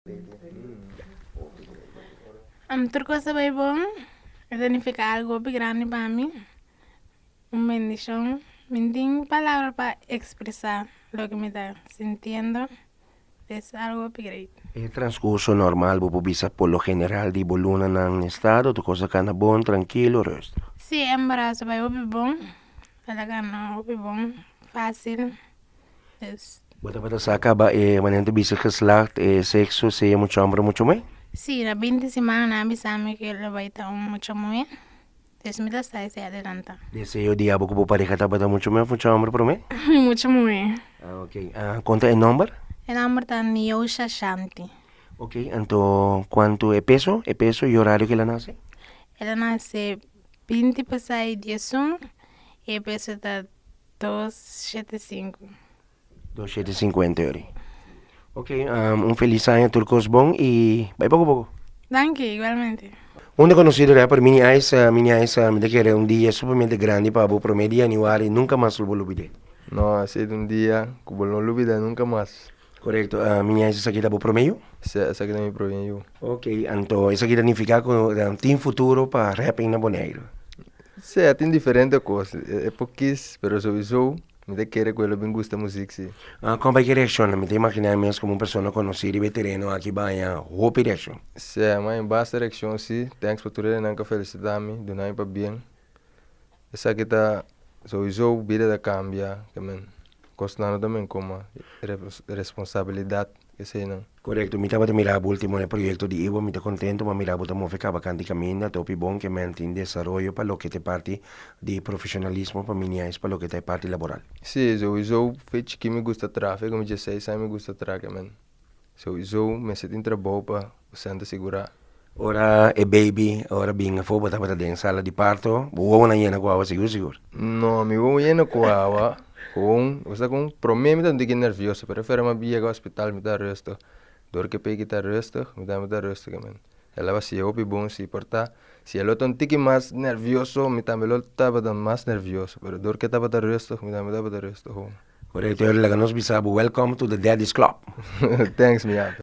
Tur kos ta bai bon, e ta nifiká algu hopi grandi pa mi, un bendishon. Mi no tin palabra pa ekspresá loke mi ta sintiendo, es algu hopi great. E transkurso normal bo por bisa por lo general di bo lunanan na estado, tur kos a kana bon, trankilo, rustig? Sí, e embaraso a bai hopi bon, el a kana hopi bon, fásil. Dus. Bo tabata sa kaba e manera ta bisa geslacht, e sekso, sea mucha homber o mucha muhé? Sí, na 20 siman nan a bisa mi ku lo bai ta un mucha muhé, dus mi ta sa esei adelantá. Deseo di abo ku bo pareha tabata mucha muhé of mucha homber promé? Mucha muhé. Ah, ok. Ah, konta e nomber? E nomber ta Niosha Shanti. Ok, anto kuantu e peso, e peso i orario ku el a nase? El a nase 20 pasá e 11 i e peso ta 275. 250 ori. Ok, un felis aña tur kos bon i bai poko poko. Danki, igualmente. Un de konosido rapper Mini Ice, Mini Ice, mi ta kere un dia sumamente grandi pa bo, prome di januari, nunka mas lo bo lubid'é. No, a sido un dia ku bo no lubidá nunka mas. Korekto, Mini Ice esaki ta bo prome yu? Si, esaki ta mi prome yu. Ok, anto esaki ta nifiká ku tin futuro pa rapping na Boneiru? Si, a tin diferente kos, e por kis, pero souiso mi ta kere ku e lo bin gusta muzik si. Kon bai ki reakshonnan? Mi ta imaginá mi mes komo un persona konosí riba e tereno aki baña hopi reakshon. Si, a haña basta reakshon si, thanks pa tur enan ku a felisitá mi, duna mi pabien. Esaki ta souiso bida ta kambia, ke men kosnan no ta men koma responsabilidat eseinan. Korekto, mi tabata mira bo ultimo na e proyekto di Iwo, mi ta kontento pa mira bo ta move kaba kanti kaminda, ta hopi bon ke men tin desaroyo pa loke ta e parti di profeshonalismo pa miniais pa loke ta e parti laboral. Si, souiso fe chiki mi gusta traha, fe ku mi dieseis aña mi gusta traha ke men souiso mester tin trabou pa sèn ta sigurá. Ora e baby ora bin afó bo tabata den sala di parto, bo wowonan yena ku awa sigur sigur? No, mi wowo yena ku awa, gewoon, bo sa kon, promé mi ta un tiki nervioso, pero afuera mi a yega hospital mi ta rustig, dor ke peki ta rustig, mi tambe ta rustig amen. El a basia hopi bon si, por ta si el lo ta un tiki mas nervioso mi tambe lo tabata mas nervioso, pero dor ke tabata rustig mi tambe tabata rustig gewoon. Korekto, laga nos bisa bo welcome to the Daddy's Club. Thanks mi amigo.